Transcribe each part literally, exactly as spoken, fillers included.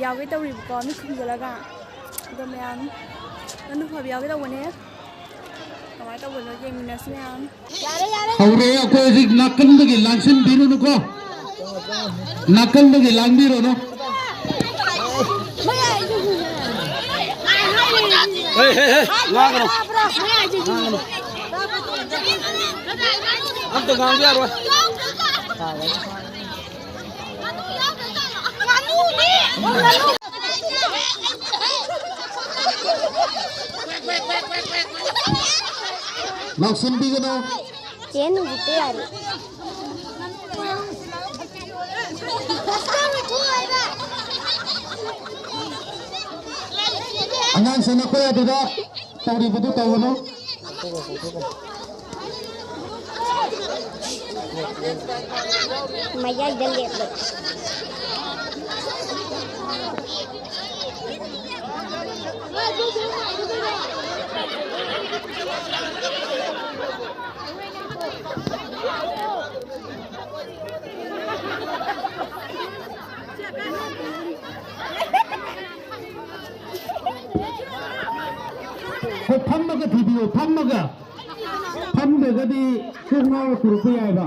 ꯌꯥꯎꯒꯦ ꯇꯧꯔꯤꯕꯀꯣ, ꯃꯤ ꯈꯨꯝꯖꯤꯜꯂꯒ꯫ ꯑꯗꯣ ꯃꯌꯥꯝ, ꯉꯥꯅꯨ ꯐꯥꯕ ꯌꯥꯎꯒꯦ ꯇꯧꯕꯅꯦ꯫ ꯀꯃꯥꯏꯅ ꯇꯧꯕꯅꯣ ꯌꯦꯡꯃꯤꯟꯅꯁꯤ ꯃꯌꯥꯝ꯫ ꯍꯧꯔꯦ꯫ ꯑꯩꯈꯣꯏ ꯍꯧꯖꯤꯛ ꯅꯥꯀꯟꯗꯒꯤ ꯂꯥꯡꯁꯤꯟꯕꯤꯔꯨꯅꯨꯀꯣ, ꯅꯥꯀꯟꯗꯒꯤ ꯂꯥꯡꯕꯤꯔꯨꯅꯨ꯫ ꯍꯦ, ꯍꯦ, ꯍꯦ, ꯉꯥꯡꯒꯅꯨ꯫ ꯉꯥꯡꯒꯅꯨ꯫ ꯑꯝꯇ ꯉꯥꯡꯕ ꯌꯥꯔꯣꯏ꯫ ꯂꯥꯎꯁꯤꯟꯕꯤꯒꯅꯨ꯫ ꯆꯦꯟ ꯍꯧꯖꯤꯛꯇ ꯌꯥꯔꯦ꯫ ꯑꯉꯥꯡꯁꯦ ꯅꯈꯣꯏ ꯑꯗꯨꯗ ꯇꯧꯔꯤꯕꯗꯨ ꯇꯧꯒꯅꯨ꯫ ꯃꯌꯥꯏꯗ ꯂꯦꯞꯂꯦ꯫ ꯍꯣꯏ, ꯐꯝꯃꯒ ꯊꯤꯕꯤꯌꯨ, ꯐꯝꯃꯒ꯫ ꯐꯝꯗ꯭ꯔꯒꯗꯤ ꯀꯣꯛ ꯉꯥꯎꯔ ꯄꯨꯔꯛꯄ ꯌꯥꯏꯕ꯫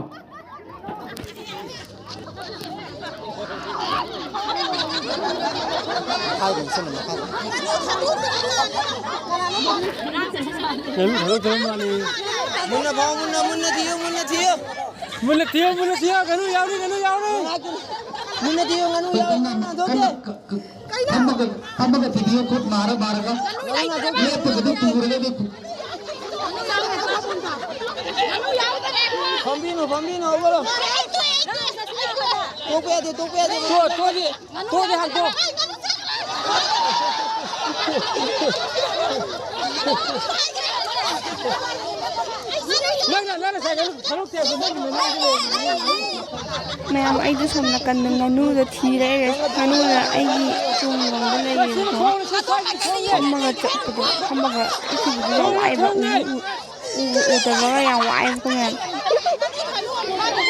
ꯃꯨꯟꯅ ꯐꯥꯎ, ꯃꯨꯟꯅ, ꯃꯨꯟꯅ ꯊꯤꯌꯨ, ꯃꯨꯟꯅ ꯊꯤꯌꯨ꯫ ꯃꯨꯟꯅ ꯊꯤꯌꯨ, ꯃꯨꯟꯅ ꯊꯤꯌꯨ, ꯉꯥꯅꯨ ꯌꯥꯎꯔꯤ, ꯉꯥꯅꯨ ꯌꯥꯎꯔꯤ꯫ ꯃꯨꯟꯅ ꯊꯤꯌꯨ, ꯉꯥꯅꯨ ꯌꯥꯎꯔꯤ, ꯉꯥꯅꯨ ꯊꯣꯛꯇꯦ꯫ ꯐꯝꯃꯒ, ꯐꯝꯃꯒ ꯊꯤꯕꯤꯌꯨ, ꯈꯨꯠ ꯅꯥꯔ ꯅꯥꯔꯒ꯫ ꯂꯦꯞꯄꯒꯗꯤ ꯇꯨꯔꯒꯗꯤ꯫ ꯐꯝꯕꯤꯅꯨ, ꯐꯝꯕꯤꯅꯨ, ꯍꯧꯒꯠꯂꯣ꯫ ꯇꯣꯛꯄ ꯌꯥꯗꯦ, ꯇꯣꯛꯄ ꯌꯥꯗꯦ꯫ ꯇꯣ-, ꯇꯣꯛꯑꯗꯤ, ꯇꯣꯛꯑꯗꯤ ꯍꯥꯡꯇꯣ꯫ ꯅꯪꯅ, ꯅꯪꯅ ꯉꯁꯥꯏ ꯉꯥꯅꯨ ꯊꯥꯗꯣꯛꯇꯦ ꯍꯥꯏꯕꯗꯣ ꯅꯪꯒꯤ ꯅꯅꯥꯏꯗ ꯂꯩꯔꯝꯒꯅꯤ꯫ ꯃꯌꯥꯝ, ꯑꯩꯗꯣ ꯁꯣꯝ ꯅꯥꯀꯟꯗ ꯉꯥꯅꯨꯗ ꯊꯤ ꯂꯩꯔꯦ꯫ ꯉꯥꯅꯨꯗ ꯑꯩꯒꯤ ꯇꯨꯡꯂꯣꯝꯗ ꯂꯩꯔꯦꯕꯀꯣ꯫ ꯐꯝꯃꯒ ꯆꯠꯄꯗꯣ, ꯐꯝꯃꯒ ꯆꯠꯈꯤꯕꯗꯣ ꯌꯥꯝ ꯋꯥꯏꯕ꯫ ꯎ-, ꯎ-, ꯎ-, ꯎꯗꯕꯒ ꯌꯥꯝ ꯋꯥꯏꯕꯀꯣ ꯃꯌꯥꯝ꯫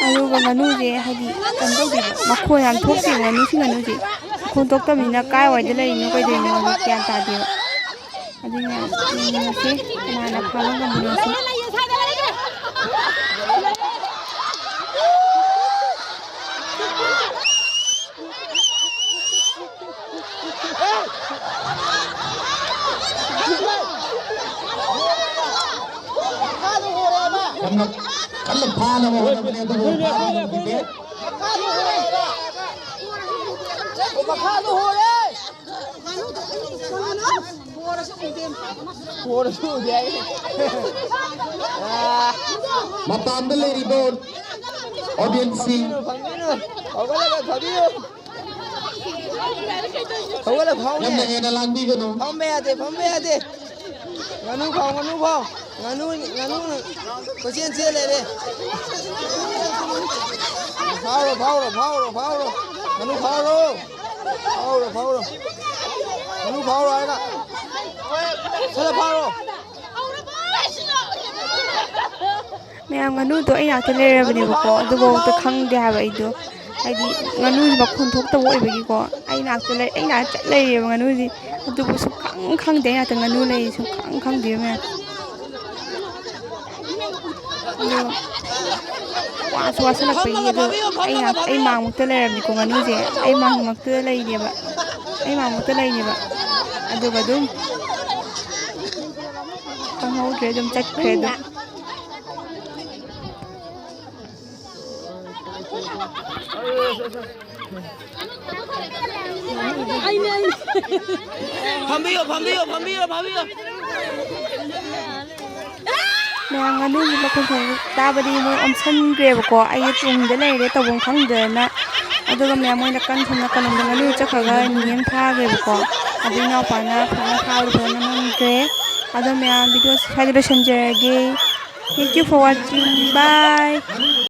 ꯑꯗꯨꯒ ꯉꯥꯅꯨꯁꯦ ꯍꯥꯏꯗꯤ ꯀꯩꯅꯣ ꯇꯧꯗꯦꯕ, ꯃꯈꯣꯟ ꯌꯥꯝ ꯊꯣꯛꯇꯦꯕ ꯉꯥꯅꯨꯁꯤ, ꯉꯥꯅꯨꯁꯦ꯫ ꯈꯣꯟꯊꯣꯛꯇꯕꯅꯤꯅ ꯀꯥꯏꯋꯥꯏꯗ ꯂꯩꯔꯤꯅꯣ ꯀꯩꯗꯧꯔꯤꯅꯣ ꯍꯥꯏꯕ ꯒ꯭ꯌꯥꯟ ꯇꯥꯗꯦꯕ꯫ ꯑꯗꯨꯅ ꯌꯦꯡꯉꯁꯤ ꯀꯅꯥꯅ ꯐꯥꯕ ꯉꯝꯕꯅꯣꯁꯤ꯫ ꯌꯥꯝꯅ ꯀꯟꯅ ꯐꯥꯅꯕ ꯍꯣꯠꯅꯕꯅꯤ, ꯑꯗꯨꯕꯨ ꯐꯥꯕ ꯉꯝꯈꯤꯗꯦ꯫ ꯃꯄꯥꯟꯗ ꯂꯩꯔꯤꯕ ꯑꯣꯗꯤꯌꯟꯁꯁꯤꯡ ꯍꯧꯒꯠꯂꯒ ꯐꯝꯕꯤꯌꯨ꯫ ꯍꯧꯒꯠꯂ ꯐꯝꯃꯦ꯫ ꯌꯥꯝꯅ ꯍꯦꯟꯅ ꯂꯥꯡꯕꯤꯒꯅꯨ꯫ ꯐꯝꯕ ꯌꯥꯗꯦ, ꯐꯝꯕ ꯌꯥꯗꯦ꯫ ꯉꯥꯅꯨ ꯐꯥꯎ, ꯉꯥꯅꯨ ꯐꯥꯎ꯫ ꯉꯥꯅꯨ, ꯉꯥꯅꯨ ꯀꯣꯏꯆꯦꯟ ꯆꯦꯜ ꯂꯩꯔꯦ꯫ ꯐꯥꯎꯔꯣ, ꯐꯥꯎꯔꯣ, ꯐꯥꯎꯔꯣ, ꯐꯥꯎꯔꯣ꯫ ꯉꯥꯅꯨ ꯐꯥꯎꯔꯣ꯫ ꯐꯥꯎꯔꯣ, ꯐꯥꯎꯔꯣ꯫ ꯉꯥꯅꯨ ꯐꯥꯎꯔꯣ ꯍꯥꯏꯔꯒ꯫ ꯁꯠ ꯁꯠ ꯐꯥꯎꯔꯣ꯫ ꯃꯌꯥꯝ, ꯉꯥꯅꯨꯗꯣ ꯑꯩ ꯅꯥꯛꯇ ꯂꯩꯔꯕꯅꯦꯕꯀꯣ, ꯑꯗꯨꯐꯥꯎꯗ ꯈꯪꯗꯦ ꯍꯥꯏꯕ ꯑꯩꯗꯣ꯫ ꯍꯥꯏꯗꯤ ꯉꯥꯅꯨꯁꯤ ꯃꯈꯣꯟ ꯊꯣꯛꯇꯕ ꯑꯣꯏꯕꯒꯤꯀꯣ, ꯑꯩ ꯅꯥꯛꯇ ꯂꯩ-, ꯑꯩ ꯅꯥꯛꯇ ꯂꯩꯔꯦꯕ ꯉꯥꯅꯨꯁꯤ꯫ ꯑꯗꯨꯕꯨ ꯁꯨꯡꯈꯪ ꯈꯪꯗꯦ, ꯑꯩ ꯅꯥꯛꯇ ꯉꯥꯅꯨ ꯂꯩ ꯁꯨꯡꯈꯪ ꯈꯪꯗꯦꯕ ꯃꯌꯥꯝ꯫ ꯑꯗꯣ ꯋꯥꯁꯨ ꯋꯥꯁꯜꯂꯛꯄꯒꯤ ꯑꯗꯣ ꯑꯩ ꯅꯥꯛ-, ꯑꯩ ꯃꯥꯡꯃꯛꯇ ꯂꯩꯔꯕꯅꯤꯀꯣ ꯉꯥꯅꯨꯁꯦ, ꯑꯩ ꯃꯥꯡꯃꯛꯇ ꯂꯩꯅꯦꯕ, ꯑꯩ ꯃꯥꯡꯃꯛꯇ ꯂꯩꯅꯦꯕ꯫ ꯑꯗꯨꯒ ꯑꯗꯨꯝ ꯈꯪꯍꯧꯗ꯭ꯔꯦ, ꯑꯗꯨꯝ ꯆꯠꯈ꯭ꯔꯦ ꯑꯗꯨꯝ꯫ ꯐꯝꯕꯤꯌꯣ, ꯐꯝꯕꯤꯌꯣ, ꯐꯝꯕꯤꯌꯣ, ꯐꯝꯕꯤꯌꯣ꯫ ꯃꯌꯥꯝ, ꯉꯥꯅꯨꯒꯤ ꯃꯈꯣꯟ ꯈꯣꯡꯕ ꯇꯥꯕꯗꯤ ꯃꯣꯏ ꯑꯣꯟꯁꯟꯈ꯭ꯔꯦꯕꯀꯣ꯫ ꯑꯩꯁꯦ ꯇꯨꯡꯗ ꯂꯩꯔꯦ ꯇꯧꯐꯝ ꯈꯪꯗꯗꯅ꯫ ꯑꯗꯨꯒ ꯃꯌꯥꯝ, ꯃꯣꯏꯅ ꯀꯟ ꯁꯣꯝ ꯅꯥꯀꯜꯂꯣꯝꯗ ꯉꯥꯅꯨ ꯆꯠꯈ꯭ꯔꯒ ꯅꯤꯅꯦ ꯑꯃ ꯐꯥꯈ꯭ꯔꯦꯕꯀꯣ꯫ ꯑꯗꯨ ꯏꯅꯥꯎꯄꯥꯅ ꯐꯖꯅ ꯐꯥꯕꯗꯣ ꯐꯖꯅ ꯅꯝꯈ꯭ꯔꯦ꯫ ꯑꯗꯣ ꯃꯌꯥꯝ, video ꯁ꯭ꯋꯥꯏꯗ ꯂꯣꯏꯁꯤꯟꯖꯔꯒꯦ꯫ Thank you for watching. Bye.